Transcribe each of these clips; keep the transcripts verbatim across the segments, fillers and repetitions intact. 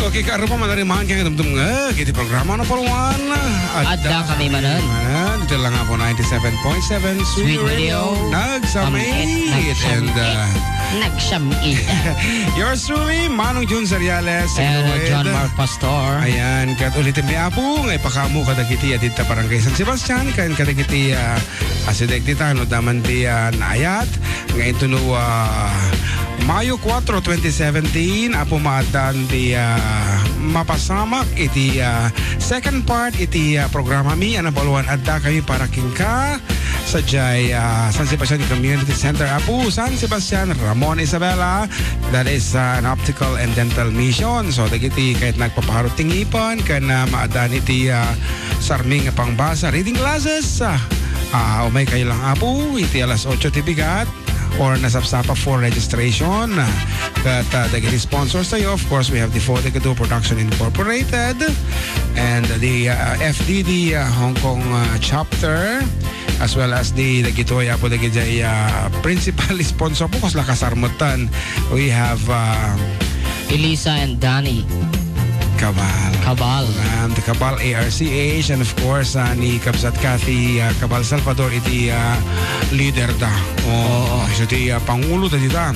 Okay, kaaro pa manariman kay dumdum nga iti programa na palwan. Adda kami manen. Manen. Iti lang nga po ninety-seven point seven Sweet Sweet Radio. Radio. Nagsamit. Pam-, nagsam-, And, uh, nagsam-, yours truly, Manong Jun Zariales. And, uh, John Mark Pastor. Ayan, ket ulitin mi, Apo, nga ipakaammo kadagiti a dita Barangay San Sebastian, ken kadagiti, uh, asideg dita, no, daman ti, uh, naayat. Nga intono, ah, Mayo kuwatro, twenty seventeen, Apo, maaddan ti, ah, mapasamak iti, ah, second part iti, ah, programa mi. Ano, palwan, adda kami para kenka. Sadiay, ah, San Sebastian Community Center, Apo, San Sebastian, Ramon Isabela. That is, ah, an optical and dental mission. So, dagiti ket nagpaparo ti ngipon, ken, ah, maaddan iti, ah, sarming nga pangbasa, reading classes. Ah, ah, umay kayo lang, Apo, iti alas otso ti bigat. Or nasapsapa for registration. Ket, uh, dagiti sponsors tayo, of course, we have the Four Decadu Production Incorporated and the, uh, F D D, uh, Hong Kong, uh, chapter, as well as the, dagitoy, Apo, dagiti, uh, principal sponsor po, kasla kasarmutan. We have, uh, Elisa and Danny. Cabal. Cabal. Um, the Cabal A R C H, and of course, uh, ni Kabsat Kathy, uh, Cabal Salvador, iti, uh, leader da. Oh, Oo. So, ti, uh, pangulo da dita.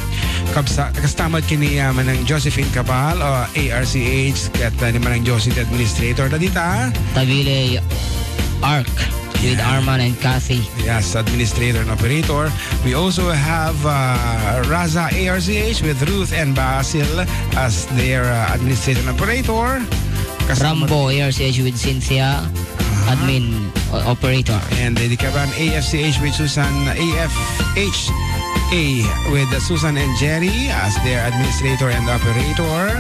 Kabsa-, kasta met kini, uh, manang Josephine Cabal, uh, A R C H, ket, uh, ni manang Josie, the administrator da dita. Tabile Arc with Yeah. Arman and Kathy. Yes, administrator and operator. We also have, uh, Raza A R C H with Ruth and Basil as their, uh, administrator and operator. Kasama Rambo A R C H with Cynthia, Uh-huh. admin, uh, operator. And the Kaban A F C H with Susan, A F H A with Susan and Jerry as their administrator and operator.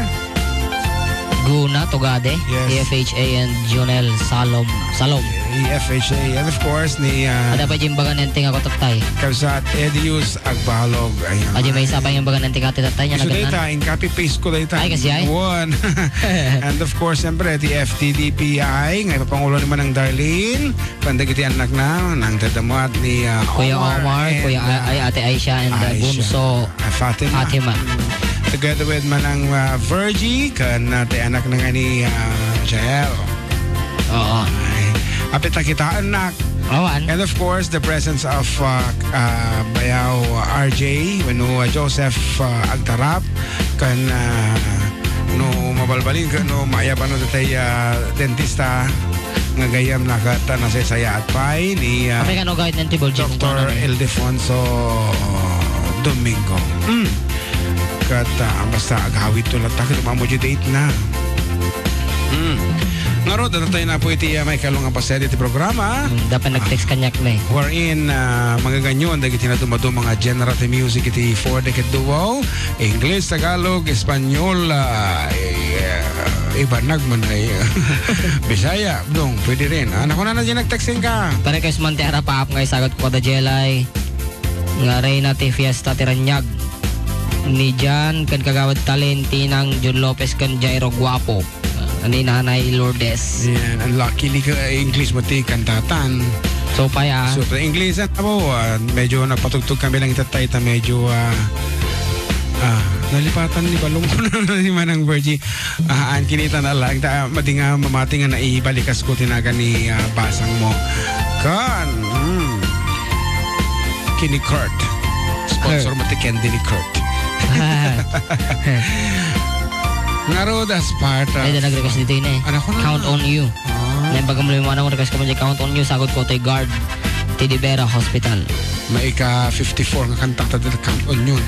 Guna Tugade, Yes. A F H A, and Jonel Salom. Salom. A F H A, and of course, ni, ah, Ada pa jimbagan enteng ako, tatay. Kabsat Edius Agbalog. Ayan. Aji may isa pa yung bagan enteng ati, tatay, niya Isu nagad-, dayta, in copy paste ko dayta. Ay, kasi ay? One. And of course, siyempre, the F T D P I, nga ipapangulo ni Manang Darlene. Ken dagiti annakna, nang dadamot ni, ah, Kuya Omar Omar, and, Kuya A-, ah, ay, Ate Aisha, and, uh, Aisha. Bunso Ah, Fatima. Fatima. Together with Manang, ah, Virgie, ken, ah, ti annakna nga ni, ah, Jael. Oo. Ay, apit a kita, annak. Awan. And of course, the presence of, ah, ah, Bayaw R J, wenno, ah, Joseph, ah, Agtarap, ken, ah, no mabalbalin ken no mayaban no datay, ah, dentista nga gayyem na ket, ah, nasaysayaat pay ni, ah, Apay kano gayud nan ti Virgin Doktor Mukha na ni? Ildefonso Domingo. Mm. Ket, ah, basta agawid to latta ket umamo di date na. Mm. Ngarud, adda tayo na po iti, ah, maikalo nga paset iti programa. Mm, dapat nag-text kaniak, ne. Wherein, ah, magaganyon dagiti nadumaduma nga genre ti music iti four decade duo. English, Tagalog, Espanyol, ah, eh, ah, Ibanag man ay, Bisaya, dong, pwede rin. Ah, naku, nana, di nag-texting ka. Pare, kaysa man ti arapaap nga isagut ko da Jelay. Nga reyna ti fiesta ti ranyag. Ni Jan, ken Kagawad Talin, Tinang, Jun Lopez, ken Jairo Guapo. Ah, ni Nanay Lourdes. Yan, ang luckily ka, eh, English mo ti kantatan. So, pay, ah. So, English, ah, abo, ah, medyo napatugtog kami lang itatay, ta medyo, ah, ah, nalipatan ni Balong ko na ni Manang Virgie. Ah, an kinita na lang, ta, madi nga mamati nga naibalikas ko tinagan ni, ah, basang mo. Kan, mm. Kini Kurt. Sponsor Kurt. Mo ti candy ni Kurt. Ngarud, as part of Ay, da nag-request dito yun eh. Ano ko na? Count on You. Ah. Naimbag mo yung mga request ko, Count on You, sagot ko, to'y guard. Teddy Vera Hospital. Maika fifty-four nga kanta ta dito, Count on You.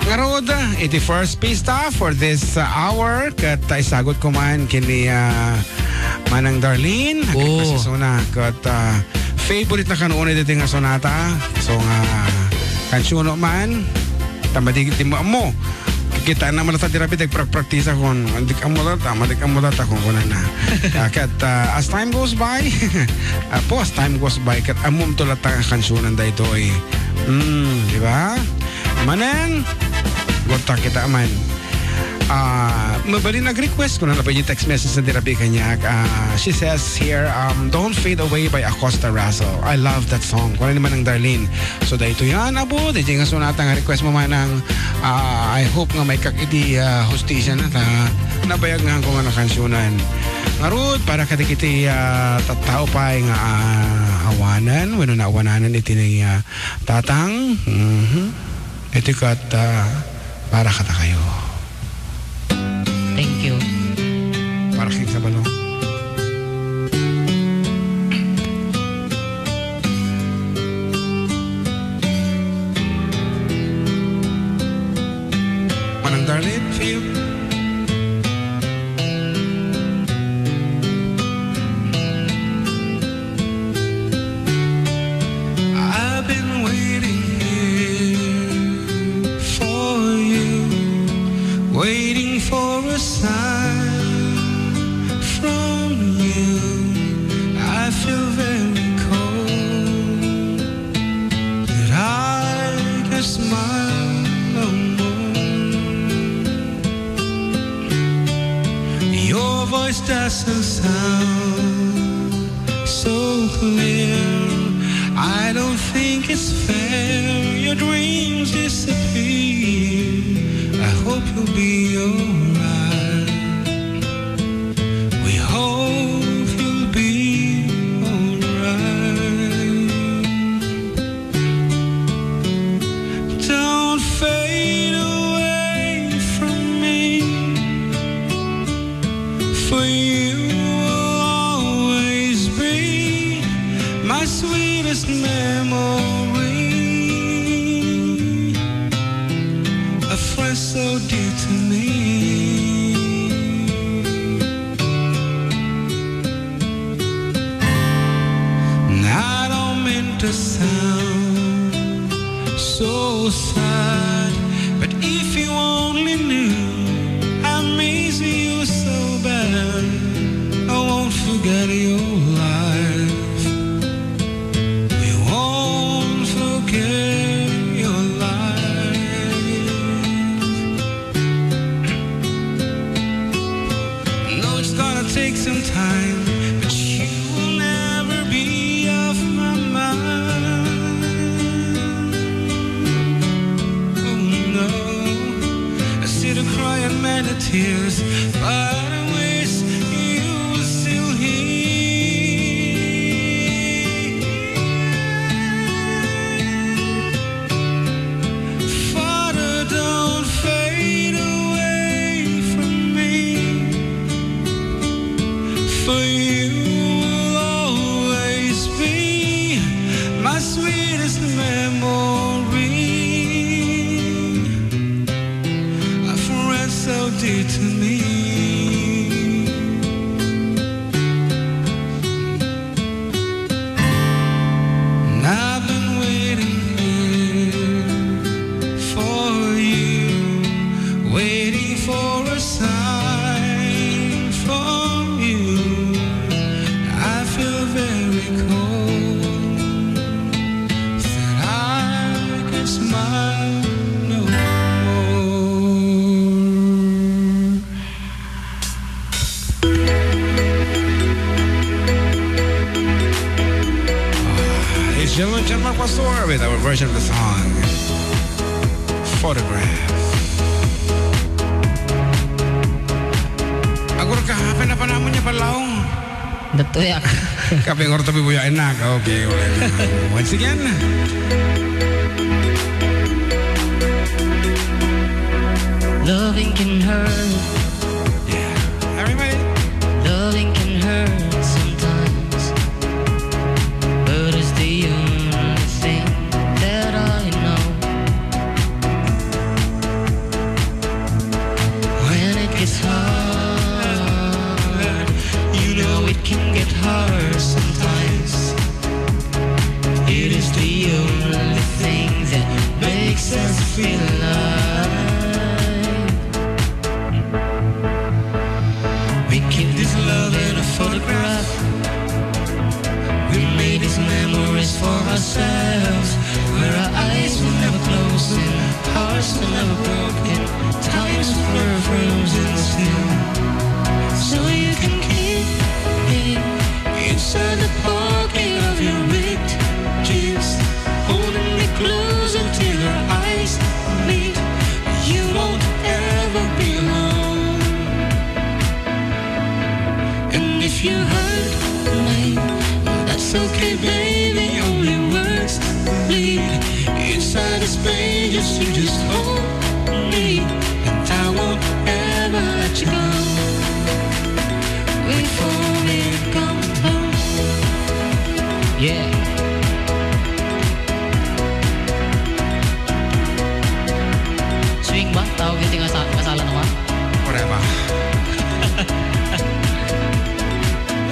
Ngarud, iti first pista for this, uh, hour, ket, uh, isagot ko man kini, uh, Manang Darlene, Oh. Kasasuna, ket, uh, favorite na kanunay dito nga sonata. So nga, kansuno man, tama di, di mo, mo. Kita na man ta di rapi, nagprakpraktisa kon, "Andik ammo ta, tama, andik ammo ta," kon kunana. Ah, ket, ah, as time goes by, apo, as time goes by, ket ammom to latta nga kansunan daytoy. Hmm, di ba? Manang, gurta kita man. Ah, mabalin nag-request, kunana pay iti text message nga dirabi kaniak. Ah, she says here, um, "Don't Fade Away" by Acosta Russell. I love that song. Kunana ni Manang Darlene. So, daytoy yan, apo, daytoy nga sonata nga request mo, Manang. Ah, I hope nga maikkan iti, ah, hustisya na ta. Nabayag nga ko nga nakansionan. Ngarud, para kadagiti, ah, tattao pay nga, ah, awanan, wenno naawananan iti, ah, tatang. Mhm. Iti ket, ah, para kadakayo. Thank you. Para ken sabalo. Manang Darlene, feel. I've been waiting here for you, waiting for a sign from you. I feel very cold, but I can smile no more. Your voice doesn't sound so clear. I don't think it's fair. Your dreams disappear. I hope you'll be alright. We hope you'll be alright. Don't fade away from me, for you will always be my sweetest memory, a friend so dear to me. And I don't mean to sound so sad, but if you only knew, I miss you so bad. I won't forget your life. We won't forget your life. No, it's gonna take some time, but you will never be off my mind. Oh no, I see the crying man of tears, but I wish you were still here. Father, don't fade away from me, for you will always be my sweetest memory, a friend so dear to me. And I've been waiting here for you, waiting for a sign from you. I feel very cold, that I can smile no more. It's Jello and John Mark Pastor with our version of the song, Photograph. Agur ka, pinapanamon niya palaw. Datoyak. Kaping orto bibuya enak. Okay, okay. Once again. Loving can hurt. Yeah. Everybody. Loving can hurt sometimes, but it's the only thing that I know. When it gets hard, you know it can get hard sometimes. It is the only thing that makes us feel alive. We keep this love in a photograph. We made these memories for ourselves, where our eyes will never close and hearts will never broken. Times will never You hurt me, but that's okay, baby. Only words bleed inside these pages. You just hold me, and I won't ever let you go. Wait for me to come home. Yeah. Swing ba? Tawag iti nga sa-, kasala naman? Whatever.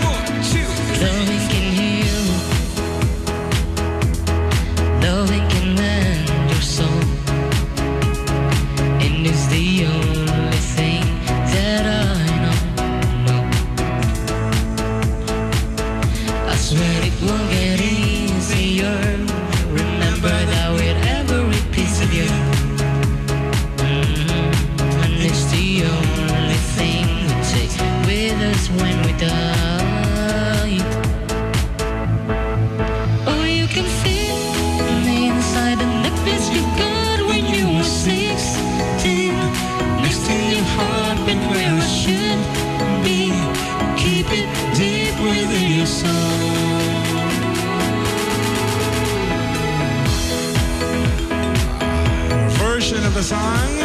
One, two, three. Loving can heal. Loving can mend your soul. And it's the only thing that I know. No. I swear it will get easier. Remember that with every piece of you. Mm, and it's the only thing we take with us when we die. Oh, you can feel me inside the necklace you got when you were sixteen. Next in your heart, but where I should be. Keep it deep within your soul. Version of the song,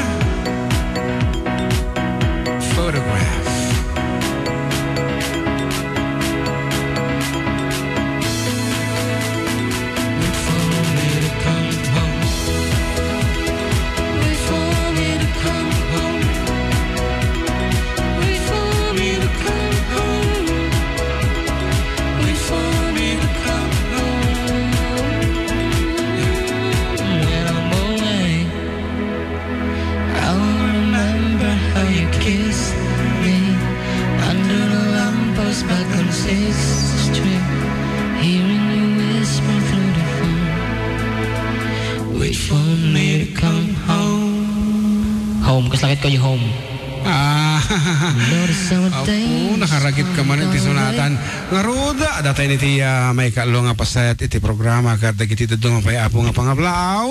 Photograph. Wait for me to come home. Wait for me to come home. Wait for me to come home. Wait for me to come home. When I'm away, I'll remember how you kissed me under the lamppost back on Sixth Street, hearing you whisper through the phone. Wait for me to come home. Home, kas lakit ko yung home. Ah. Lord, some Apo, things nakaragit ka man iti sunatan. Ngarud, adda tayo niti, ah, maikaallo nga pasayat iti programa ket dagiti dadduma pay, Apo, nga pangablaaw.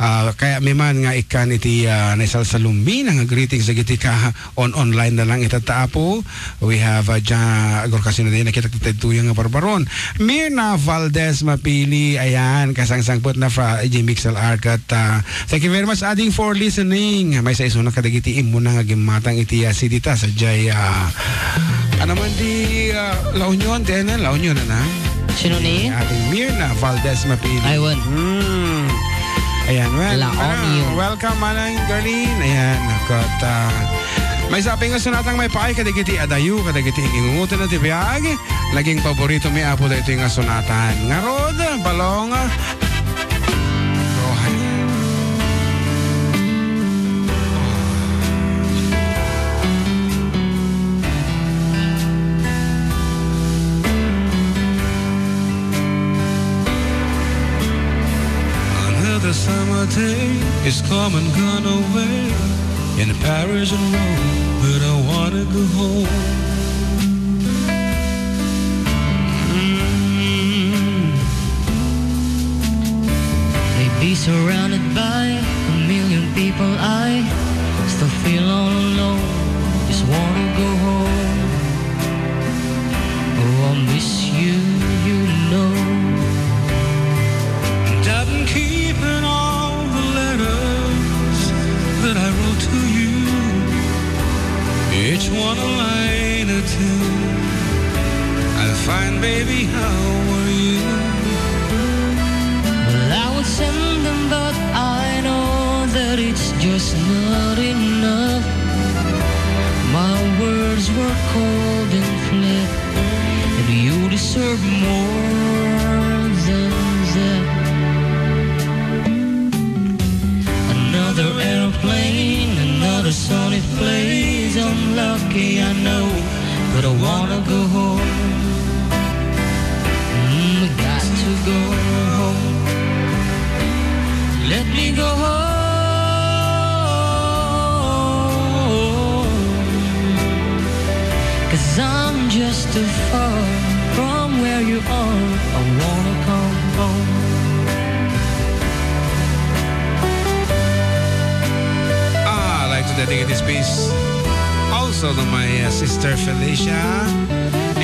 Ah, kayatmi man nga ikkan iti, ah, naisalsalumi nga greetings dagiti ka on online na lang itatta, Apo. We have, ah, Dia-, agor kasi na din nakita ti tuyang nga barbaron. Mirna Valdez Mapili, ayan, kasangsangpet na fra, J Mix L R ket, ah, Thank you very much, ading, for listening. Maysa isuna kadagiti immuna nga gimmatang iti, ah, C D ta, sadiay, ah, ano man di, ah, La Union, ti ano, La Union, ana? Sino ni? Ading Mirna Valdez Mapili. Aywan. Hmm. Ayan, well, La ano, Union. Welcome, Manang Darlene. Ayan, ket, ah, maysa pay nga sunatang maipaay kadagiti adayo, kadagiti ingingutan ti biag. Naging paborito mi, Apo, daytoy nga sunatan. Ngarud, Balong, Rohan. Another summer day is come and gone away in Paris and Rome, but I wanna go home. Mm. Maybe surrounded by a million people, I still feel all alone. Just wanna go home. Oh, I'll miss you, you know. And I've been keeping all the letters that I wrote to you. Each one a line or two. I'll find, baby, how are you? Well, I would send them, but I know that it's just not enough. My words were cold and flat, and you deserve more than that. Another airplane, another sunny place. I'm lucky, I know, but I wanna go home. Mm, I got to go home. Let me go home. 'Cause I'm just too far from where you are. I wanna come home. Ah, I'd like to dedicate this piece also to my, uh, sister Felicia.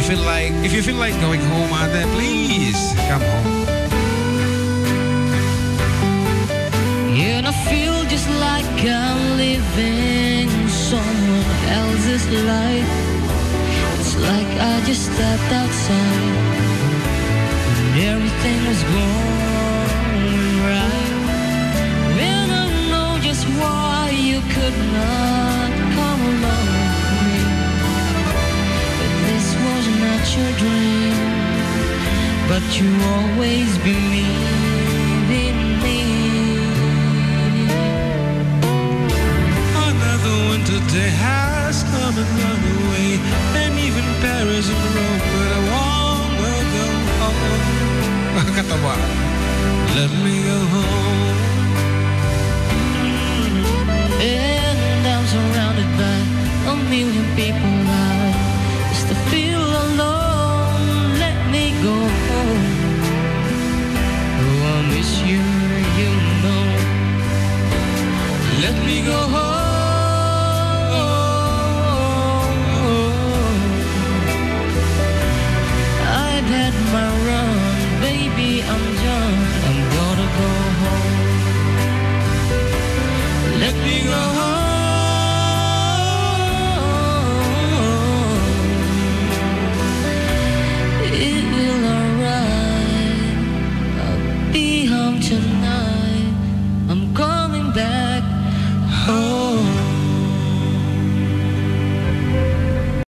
Feel like, if you feel like going home, ate, please come home. And I feel just like I'm living someone else's life. It's like I just stepped outside and everything was going right. And I know just why you could not come along with me. But this was not your dream, but you always believe in me. Another winter day has come and gone away, and even Paris and Rome, but I wanna go home. Nakakatawa. Let me go home. And I'm surrounded by a million people. I just feel alone. Let me go home. Oh, I miss you, you know. Let me go home.